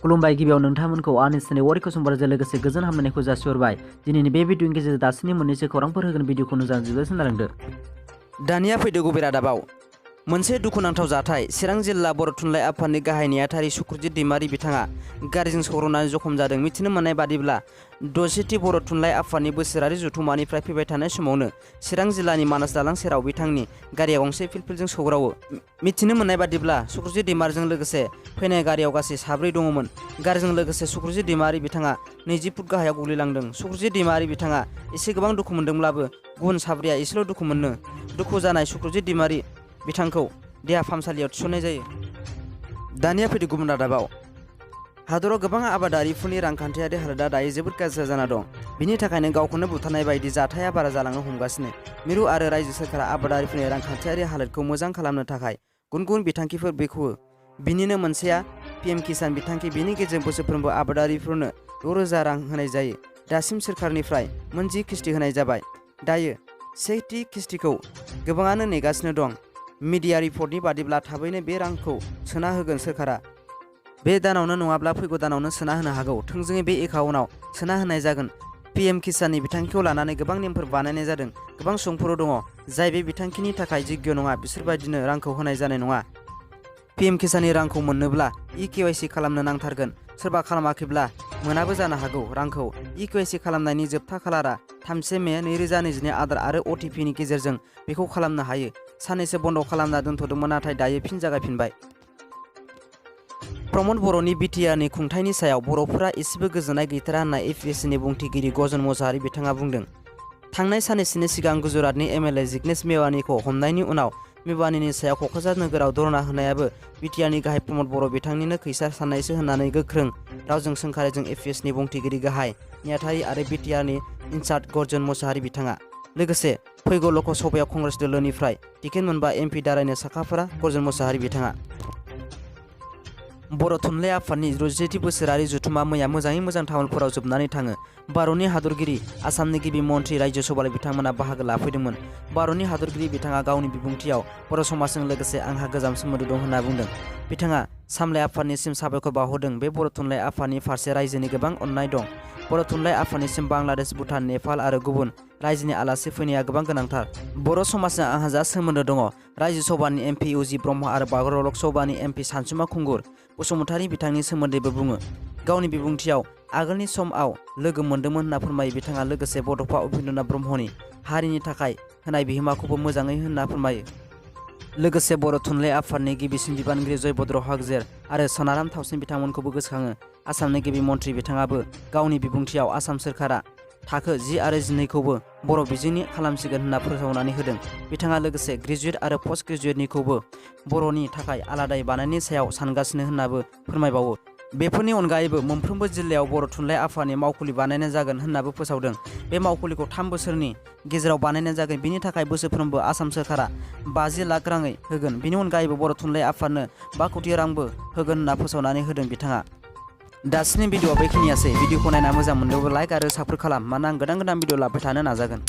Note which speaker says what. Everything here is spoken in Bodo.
Speaker 1: खुलुमबाय गिबियाव नोंथांमोनखौ आंनि चेनेल वारि कुसुमबारजों लोगोसे गोजोन हामलायनायखौ जासिहरबाय। दिनैनि बे भिडिअनि गेजेरजों दासिमनि मोननैसो खौरांफोर होगोन भिडिअखौ जोबोद सोनारदो।
Speaker 2: दानिया फैदो गुबै रादाबाव। मोनसे दुखुनांथाव जाथाय। चिरां जिल्ला बर' थुनलाइ आफादनि गाहाय नेहाथारि सुक्रजित दैमारि बिथाङा गारिजों सौग्रावनानै जखम जादों। मिथिनो मोननाय बादिब्ला 60थि बर' थुनलाइ आफादनि बोसोरारि जथुम्मानिफ्राय फैबाय थानाय समावनो चिरां जिल्लानि मानास दालां सेराव बिथांनि गारिया गंसे फिलफिलजों सौग्रावो। मिथिनो मोननाय बादिब्ला सुक्रजित दैमारिजों लोगोसे फैनाय गारियाव गासै 7 दङमोन। गारिजों लोगोसे सुक्रजित दैमारि बिथाङा 20 फुट गाहायाव गोग्लैलांदों। सुक्रजित दैमारि बिथाङा एसे गोबां दुखु मोनदोंब्लाबो गुबुन 7 एसेल' दुखु मोनो। दुखु जानाय सुक्रजित दैमारि बिथांखौ देहा फाहामसालियाव थिसननाय जायो। दानिया फैदो गुबुन रादाबाव। हादराव गोबां आबादारिफोरनि रांखान्थियारि हालोदा दायो जोबोद गाज्रि जाना दं। बिनि थाखायनो गावखौनो बुथारनाय बायदि जाथाया बारा जालांनो हमगासिनो। मिरु आरो रायजो सोरखारा आबादारिफोरनि रांखान्थियारि हालोदखौ मोजां खालामनो थाखाय गुबुन गुबुन बिथांखिफोर बेखेवो। बिनिनो मोनसेया PM किसान बिथांखि। बिनि गेजेरजों बोसोरफ्रोमबो आबादारिफोरनो 6,000 रां होनाय जायो। दासिम सोरखारनिफ्राय 10 किस्ति होनाय जाबाय। दायो 1थि किस्तिखौ गोबाङानो नेगासिनो दं। मिडिया रिपर्टनि बादिब्ला थाबैनो बे रांखौ सोना होगोन सोरखारा। बे दानावनो नङाब्ला फैगौ दानावनो सोना होनो हागौ। थोंजोङै बे एकाउन्टआव सोना होनाय जागोन। PM किसाननि बिथांखिखौ लानानै गोबां नेमफोर बानायनाय जादों। गोबां सुबुंफोर दङ जाय बे बिथांखिनि थाखाय योग्य नङा। बिसोरबायदिनो रांखौ होनाय जानाय नङा। PM किसाननि रांखौ मोननोब्ला KYC खालामनो नांथारगोन। सोरबा खालामाखैब्ला मोनाबो जानो हागौ। रांखौ KYC खालामनायनि जोबथा खालारा 3 मे 2022 आधार आरो OTP नि गेजेरजों बेखौ खालामनो हायो। साननैसो बन्द खालामना दोनथ'दोंमोन नाथाय दायो फिन जागायफिनबाय। प्रमद बर'नि BTRनि खुंथायनि सायाव बर'फोरा एसेबो गोजोननाय गैथारा होनना APSनि बुंथिगिरि गजन मोसाहारि बिथाङा बुंदों। थांनाय साननैसोनि सिगां गुजरातनि MLA जिग्नेश मेवानीखौ हमनायनि उनाव मेवानीनि सायाव क'क्राझार नोगोराव धरना होनायाबो BTRनि गाहाय प्रमद बर' बिथांनिनो खैसार साननायसो होननानै गोख्रों रावजों सोंखारिदों APSनि बुंथिगिरि गाहाय नेहाथारि आरो BTRनि इनचार्ज गजन मोसाहारि बिथाङा। लोगोसे फैगौ लक सभायाव कंग्रेस दोलोनिफ्राय टिकेट मोनबा MP दारायनो साखाफारा गजन मोसाहारि बिथाङा। बर' थुनलाइ आफादनि 60थि बोसोरारि जथुम्मा मैया मोजाङै मोजां तामुलपुराव जोबनानै थाङो। भारतनि हादरगिरि आसामनि गिबि मन्त्रि रायजो सभायाव बिथांमोना बाहागो लाफैदोंमोन। भारतनि हादरगिरि बिथाङा गावनि बिबुंथियाव बर' समाजजों लोगोसे आंहा गोजाम सोमोन्दो दं होनना बुंदों। बिथाङा सामलाय आफादनिसिम साबायखर बावहरदों। बे बर' थुनलाइ आफादनि फारसे रायजोनि गोबां अननाय दं। बर' थुनलाइ आफादनिसिम बांलादेश, भुटान, नेपाल आरो गुबुन रायजोनि आलासि फैनाया गोबां गोनांथार। बर' समाजजों आंहा जा सोमोन्दो दङ। रायजो सभानि MP UG ब्रह्म आरो बागुरुम्बा लक सभानि MP सानसुमा खुंगुर बसुमतारी बिथांनि सोमोन्दैबो बुङो। गावनि बिबुंथियाव आगोलनि समाव लोगो मोन्दोंमोन होनना फोरमायो बिथाङा। लोगोसे बड'फा उपेन्द्रनाथ ब्रह्मनि हारिनि थाखाय होनाय बिहोमाखौबो मोजाङै होनना फोरमायो। लोगोसे बर' थुनलाइ आफादनि गिबिसिन बिबानगिरि जयभद्र हागजेर आरो सनाराम थावसिन बिथांमोनखौबो गोसोखाङो। आसामनि गिबि मन्त्रि बिथाङाबो गावनि बिबुंथियाव आसाम सोरखारा थाखो 10 आरो 12खौबो बर' बिजोंनि खालामसिगोन होनना फोसावनानै होदों। बिथाङा लोगोसे ग्रेजुवेट आरो पस्ट ग्रेजुवेटनिखौबो बर'नि थाखाय आलादायै बानायनायनि सायाव सानगासिनो होननाबो फोरमायबावो। बेफोरनि अनगायैबो मोनफ्रोमबो जिल्लायाव बर' थुनलाइ आफादनि मावखुलि बानायनाय जागोन होननाबो फोसावदों। बे मावखुलिखौ 3 बोसोरनि गेजेराव बानायनाय जागोन। बिनि थाखाय बोसोरफ्रोमबो आसाम सोरखारा 50 लाख राङै होगोन। बिनि अनगायैबो बर' थुनलाइ आफादनो 5 कोटि रांबो होगोन होनना फोसावनानै होदों बिथाङा। दासिमनि भिडिअआ बेखिनियासै। भिडिअखौ नायना मोजां मोनदोंब्ला लाइक आरो साबस्क्राइब खालाम। मानोना आं गोदान भिडिअ लाबोबाय थानो नाजागोन।